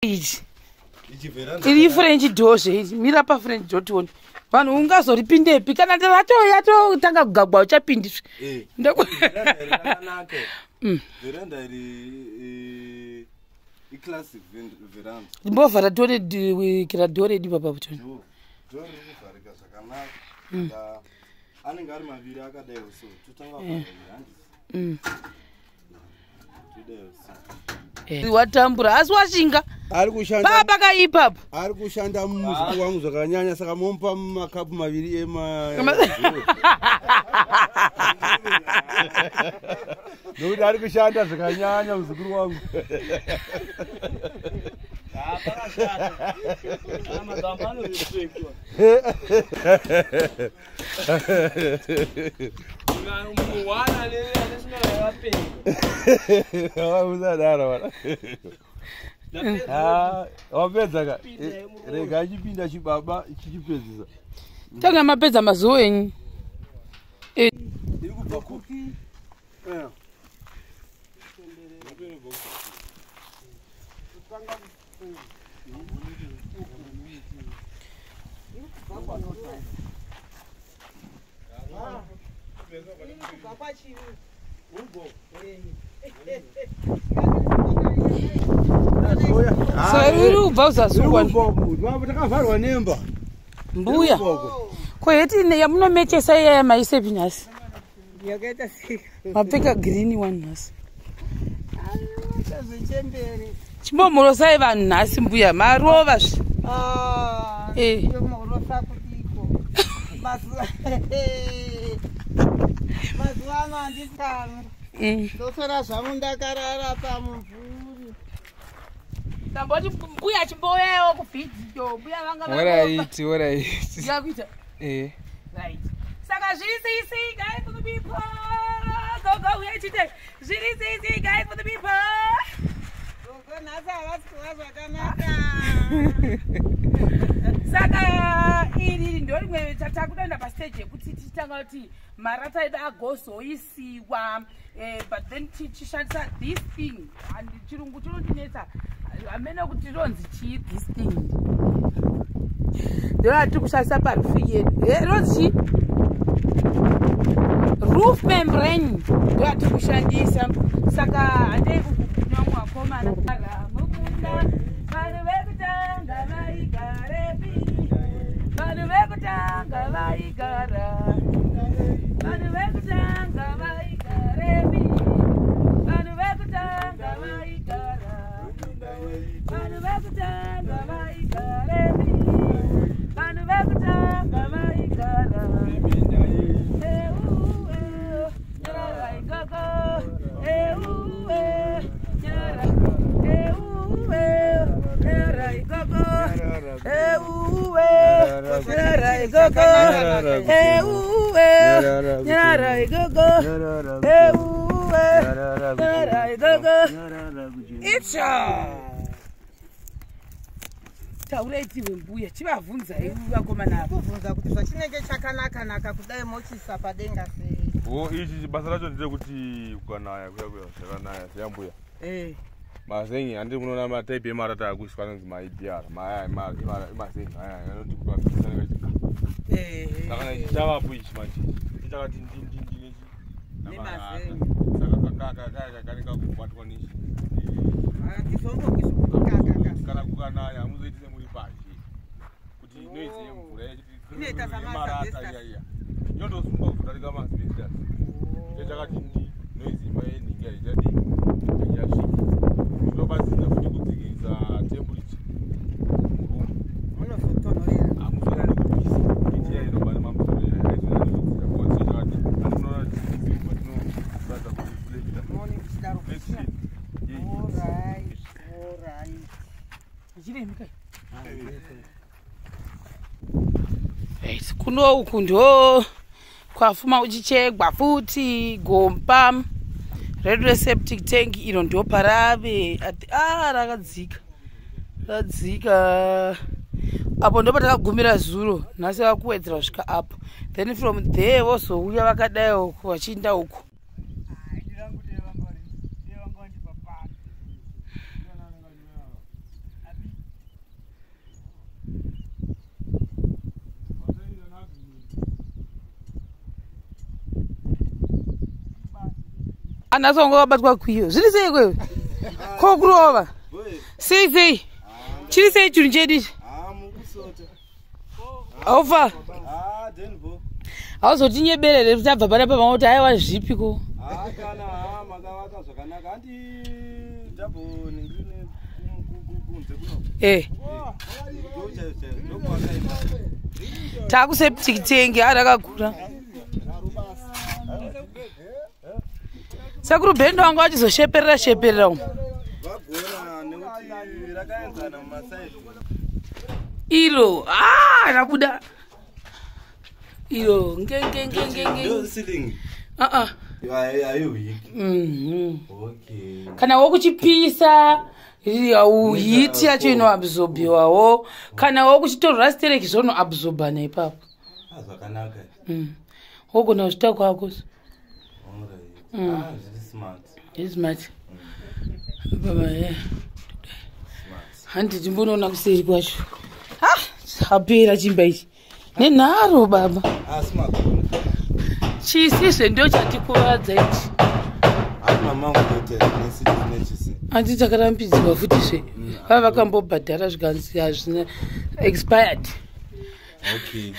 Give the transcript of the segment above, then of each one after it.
Ichi iri french door zve, mira pafrench door tione vanhu. Ungazoripindepi kana ratouya totanga kugagwa? Uchapindiswe. Veranda iri iclassic veranda. Mbovhara tione kira door redu papa tione. Door riri kuvharika zvakanaka. Anenge ari maviri akadaiwo, so totanga kuvharira, handisi todaio so. Watambura asi washinga. Ari kushanda. Paa pakaipapo. Ari kushanda mumuzukuru wangu zvakanyanya, saka momupa makapu maviri ema nokuti ari kushanda zvakanyanya muzukuru wangu. Pakashata, magamba anorespectwa. Munhu one ane simera yavapenga. Usadaro vana. Wapedza ka? Rega achipinda chibaba chichipedzisa. Tanga mapedza mazuva enyu. Iri kubva kupi? Kubva kwachiri. Saka riri kubva kuzasi kwani? Takavharwa nemba. Mbuya, ko heti yamunomechesa iyaya maisepi nhasi? Yakaita sei? Mapfeka green one nhasi. Tazvechembere. Chimbomhorosai vanhu nhasi, mbuya, marova zve. Morosa kudiko? Mazuva ano handitami. Ndoswera zvangu ndakarara pamumvuri. Tamboti mbuya chimbouyawo kuvhidhiyo, mbuya vanga. Alright, alright. Yakuita. Eh. Right, saka zviri sei, guys for the people? Go go, uya chite zviri sei, guys for the people? Gogo nhasi havasi kuva zvakanaka. Saka iri ndo rimwe takutoenda pastage yekuti tichitanga kuti marata edu agozoisiwa, but then tichishandisa this thing, and chirungu chinondinetsa, hamene kuti ronzi chii. This thing ndo ratiri kushandisa paroof yedu. Ronzi chii? Roof membrane ndo yatiri kushandisa. Saka handei kunyamwe vakomana mukunda. Vanhu vekutanga vaigarepi? Vanhu vekutanga vaigara, vanhu vekutanga vaigarepi? Vanhu vekutanga vaigara, vanhu vekutanga vaigarepi? Vanhu vekutanga vaigara. Euwe, nyararai gogo. Euwe, nyara, euwe, nyarai gogo. Euwe, nyarai gogo. Euwe, nyarai gogo. Euwe, nyarai gogo. Itsva taurai tiwe, mbuya, chivabvunzai vakomana ava. Kubvunza kuti zvachinenge chakanaka-naka kudai, mochiisa padenga sei? O, ichi basa racho nderekuti kukanaya kuya kuya zvakanaya seyambuya mazengi, handiri kunoona mataipi emarata akuiswa anonzi maIPR, mazengi aya anoti kupapisa. Saka ichi chavapo ichi manje chakati ndindindi. Nemazengi. Saka kakaya kanenge kakubatwa nechi. Hatizomboki. Kana kukanaya hamuzoiti semuri pashi kuti noise yemvura. Inoita yemarata samaasbestos. iya iya inotosungwa kuzodarika maasbestos. Chakati ndi noise imba yenhingi haichadii, haichasviki. Zvinobatsiridza futi kudzikisa temperature muroom. Munozotonhorera. Hamuzonyani kupisa. Miti iya inobva nemamusoro haizonyani kudzika because chakati handinoona chiziva tinoratidza kuti reflector. Muone kuchidaro. Reflection. Alright. Chiremika. Right, kuno uku ndo kwafuma uchichegwa futi gomba redu reseptic tank. Iro ndo parave a rakadzika, radzika apo. Ndo patakagumira zuro. Nhasi vakuwedzera kusvika apo, then from there vozouya vakadai uku vachiinda uku. Anhasi wanga wabatwa kwiyo. Zviri sei kwewe? Ko kurova? Sei sei? Chiri sei chinhu chedu ichi? Aufa. Hauzotinyeberere kuti tabva panapa pamwe kuti aiwa zvipi ko? Kana makavaka zvakanaka. Handi double ningirine kunze kuno. Eh. Takuseptic tank arakakura. Sekuru Bhendo wanga vachizosheperera sheperera umu. Vagona nekuti rakaenzana mumasaidi. Iro, ah, rabuda. Iro, nge nge nge nge nge. Ndo ceiling. Ah ah. Ayo hiki. Mhm. Okay. Kana wokuchipisa hiti yacho inoabsorbiwawo, kana wokuchitorwa stereki zvonoabsorba neipapo. Ah, zvakanaka. Wogona kuzvita kwako. Alright. Ah, zviri smart. Smart. Baba, Smart. Handi timbonoona kuseri kwacho. Ah, chapera chimba ichi nenharo baba. Ah, smart. Chisizve ndo chatikuvadza ichi. Asi mama vangu ndoita nechisi. Handi takarambidzwa futizve, vava vakambobhadhara zvikanzi hazvina expired. Okay.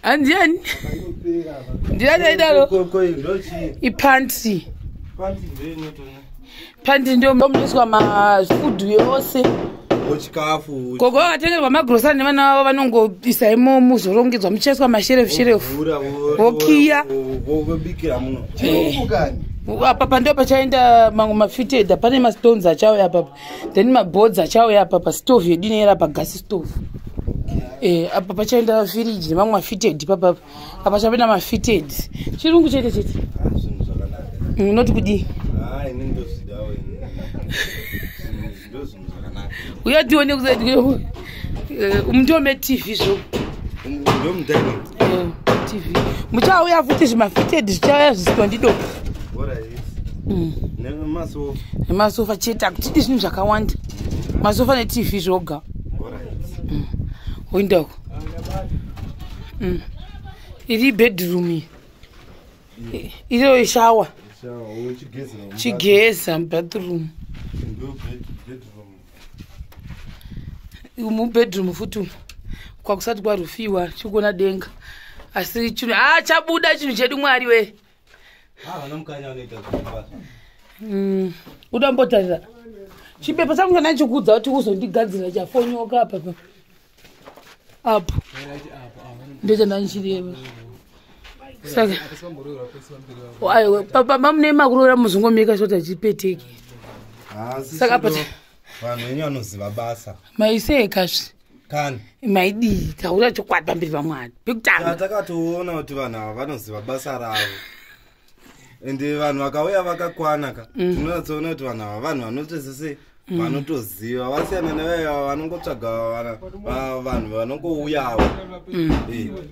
Handiani, ndiani aidaro? Ko ndochi. Ipantry. Panti ndoinotona. Pantry ndio munoiswa mafood yose. Chikafu. Gogo vakatengerwa magrosari nevana vavo, vanongoisa imomo, zorongedzwa, muchaiswa masherefu sherefu. Vhura. Vokiya. Vobikira muno. Apa pando pachaenda mamwe mafitted, pane mastones achauya apapa, then maboards achauya apapa, stove yedu inoera apa, gas stove. Apa pachaenda firiji nemamwe mafitted papapa, apa chapinda mafitted, chirungu chete chete. Ah, zvinhu zvakanaka. Unoti kudii? Ah, ini ndozvidawo ini. Ndo zvinhu zvakanaka. Uya tione kusaidi mutome TV zvo. Ndo mudining. TV muchauya futi, zvimafitted zvichauya zvisitondidoko. Alright. Nemasofa. Nemasofa chete, hakutidi zvinhu zvakawanda, masofa neTV zvoga. Alright. Oindako iri bedroom iyi, iriyo ishawa. Shower, uchigezera. Chigeza mubathroom. Ndo bedroom. Mubedroom futi umu kwakusati kwarufiwa, chikuona denga, asi chinhu a chabuda chinhu chedu, Mwari we. Ah, vana Mukanya vanoita zvakabasa. Uda mbotarira chipepa changu chanachikuudza kuti uzondigadzira chafonyoka apa pa apo, ndochandanchireva saka. Aiwa, papa mune makuroora muzongomeka sota chipeteki. Asi Saka apa vanhu venyu vanoziva basa. Maisekazve. Kani. Maidii? Taura chokwadi pamberi paMwari pekutanga. Takatoona kuti vanhu ava vanoziva basa ravo, ende vanhu vakauya vakakwana ka, tinonyatsoona kuti vanhu ava vanhu vanotosese vanotoziva, vasiyana nevaiva vanongotsvaga vanhu vanongouyawo.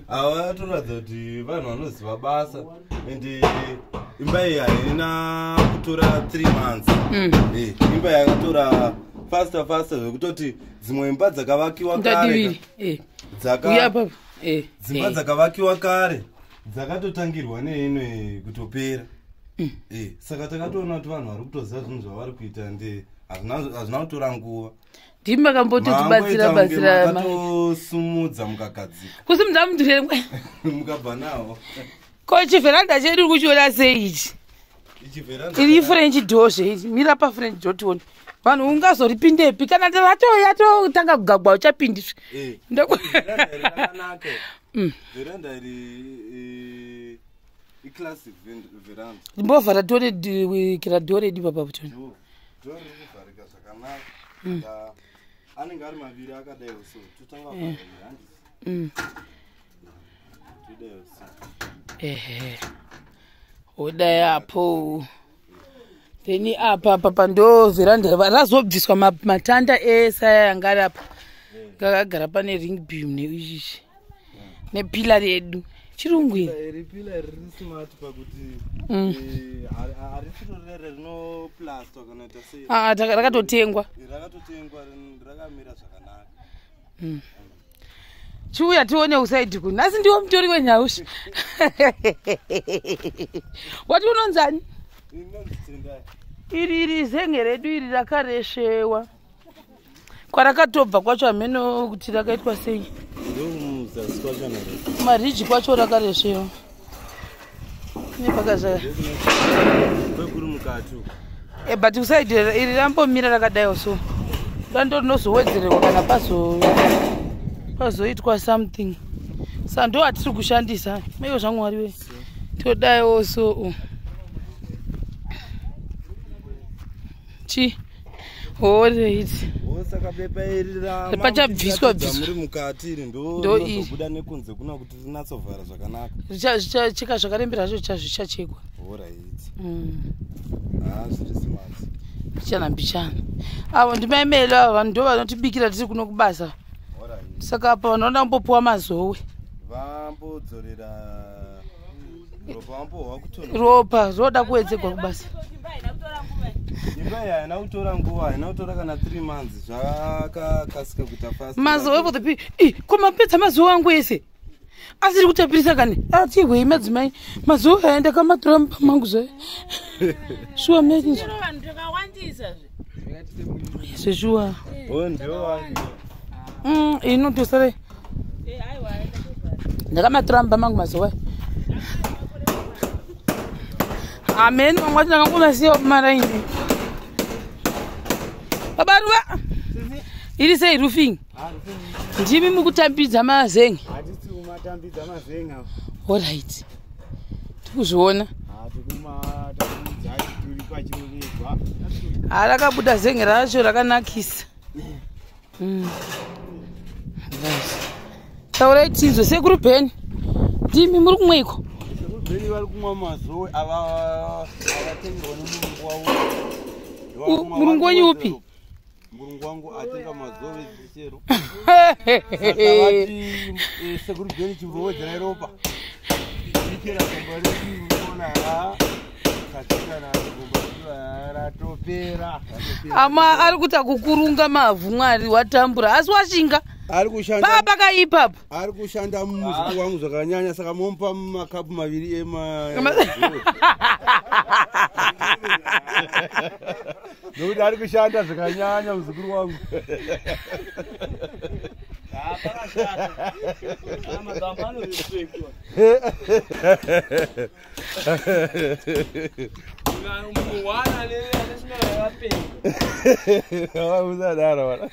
Ava vatoratidza kuti vanhu vanoziva basa, ende imba iyi haina kutora 3 months. Imba yakatora faster faster, zvekutoti dzimwe imba dzakavakiwa kare Ndadiviri. dzaka Uya papa. Dzimba dzakavakiwa kare dzakatotangirwa neino kutopera. Saka takatoona kuti vanhu vari kutoziva zvinhu zvavari kuita, nde hazvina kutora nguva. Ndimi makambototibatsira batsira. Makatosumudza mukagadzika. Kusimudza mudhuri mwe. Mukabva nawo. Ko chivheranda chedu uri kuchiona sei ichi? Ichi veranda. Iri french door zve ichi, mira pafrench door tione vanhu, ungazoripindepi kana yatotanga kugagwa, uchapindiswe. Veranda iri rakanaka. Veranda iri iclassic veranda. Mbovhara tione kira door redu papa tione. Door riri kuvharika zvakanaka. Anenge ari maviri akadaiwo, so totanga kuvhara, handisi todaiwo so. Ehe, wodai apo, then apa apa ndo veranda razobviswa matanda ese aya anga ari apa, kakagara pane ring beam neichichi nepillar redu, chirungu iri. Iri pillar riri smart pakuti harisiro rere rinoplastwa kana ita sei. Ah, rakatotengwa. Rakatotengwa, rakamira zvakanaka. Chiuya tione usaidi kuno. Nhasi ndiwo mutori wenhau. Wati unonzani? Iri iri zenge redu iri rakareshewa. Kwarakatobva kwacho hameno kuti rakaitwa sei. Ndomuzasi kwacho naro. Mariji kwacho rakareshewa. Nepakazvaya. Kwekuri mukati uku. But usaidi iri rambomira rakadaiwo so. Dando rinozowedzererwa kana pazoitwa something. Saka ndo atiri kushandisa. Maiwo zvangu Mwari we. Todaiwo so. Chi. Alright. Saka pepa iri pachabviswa bviswa muri mukati iri ndo rinozobuda nekunze kuna kuti rinatsovhara zvakanaka. Zvichacheka zvakarembera zvacho zvichachekwa. Alright. Zviri smart. Mbichana mbichana. Avo ndimaimelo ava vanhu ndo vanotibikira tiri kuno kubasa. Alright. Saka apa vanhu vanoda kumbopuwa mazowe. Vambodzorera ropa vambohwa kutonhora. Ropa roda kuwedzegwa kubasa. Imba iyi haina kutora nguva, haina kutora kana 3 months, zvakakasika kuita fast. Mazowe for the people. Ko mapedza mazowe angu ese. Asiri kutapirisa kani. Atihwei madzimai. Mazowe aya ndakamatora mumba mangu zvayo. Shuwa meki. Vanhu takawandisa zve. Zveshuwa. Ndiwo wangu. Inotosara. Ndakamatora mumba mangu mazowe. Amen, mamwe acho ndakangomasiya pamaraini. Baba Ruva. Iri sei roofing? Ndimi mukutambidza mazenge. Hatisi kumatambidza mazenge awa. Alright. Tikuzviona. Tikumatambidza turi pachirovedzwa. Rakabuda zenge racho rakanakisa. Right. Taurai tinzwe sekuru Bheni. Ndimi muri kumweiko? Sekuru Bheni vari kumwa mazowe ava avatengerwa nemurungu wavo. Murungu wenyu upi? Murungu wangu atenga mazowe zisero. Saka vati sekuru Bheni chimbowedzerai ropa. Ichera gomba redu unoona katikana gomba redu ratopera. Ama ari kuita kukurunga mavhu Mwari watambura asi washinga. Ari kushanda papa kaipapo. Ari kushanda muzukuru wangu zvakanyanya saka momupa makapu maviri ema. Nokuti ari kushanda zvakanyanya muzukuru wangu. Pakashata. Magamba anorespectwa. Munhu one ane simba ravapenga. Usadaro vana.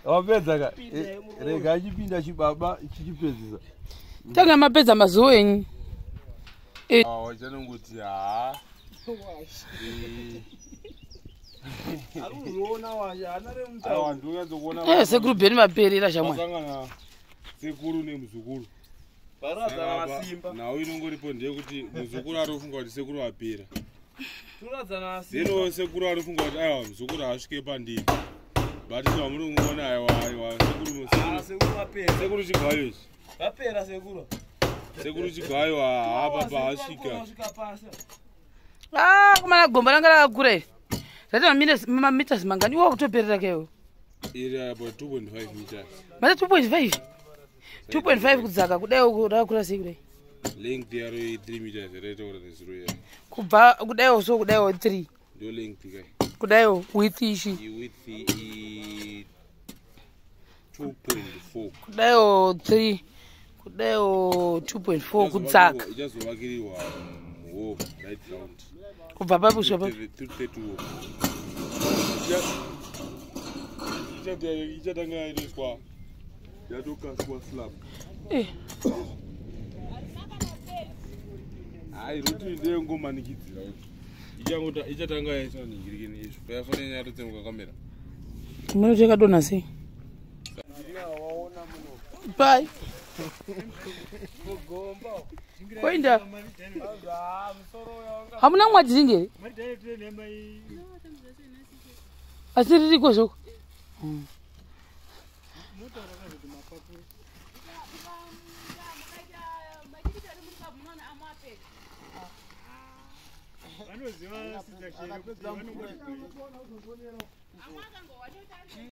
Wapedza ka? Rega achipinda chibaba chichipedzisa. Tanga mapedza mazuva enyu. Wachanongoti haa. Sekuru Bheni maperera shamwari. Vasangana sekuru nemuzukuru. Nhau inongoripo ndeyekuti muzukuru ari kufunga kuti sekuru vapera. Zeno sekuru ari kufunga kuti aiwa muzukuru haasvike pandiri. But zvamuri kungoona aiwa aiwa sekuru vapera. Sekuru chigayo ichi. Vapera sekuru. Sekuru chigayo haapa paasvika. Kumana gomba ranga rakakura iri. Zvaita mameters mangani iwo kutoperera kewo. Iri about 2.5 meters. Mata 2.5? 2.5 kudzaka kudai rakakura sei kudai? Length yaro 3 meters yataita kura nezuro yaro. Kubva kudaiwo so kudaiwo 3. Ndo length kai. Kudaiwo width ichi. Width i 2.4. Kudaiwo 3. Kudaiwo 2.4 kudzaka. Ichazovakirirwa muhove right round. Kubva papi kusvika papi? 232. Ichatanga yaitoiswa yatokaswa slab. Hai ruti ndeyengomanikidzira kuti ichatanga yaiswa ningirikini izvo yafanira yatotsemuka kamera. Munoti yakadonha sei? Pai. Koinda. Hamuna mwadhiringi here? Asi ririko zvoko?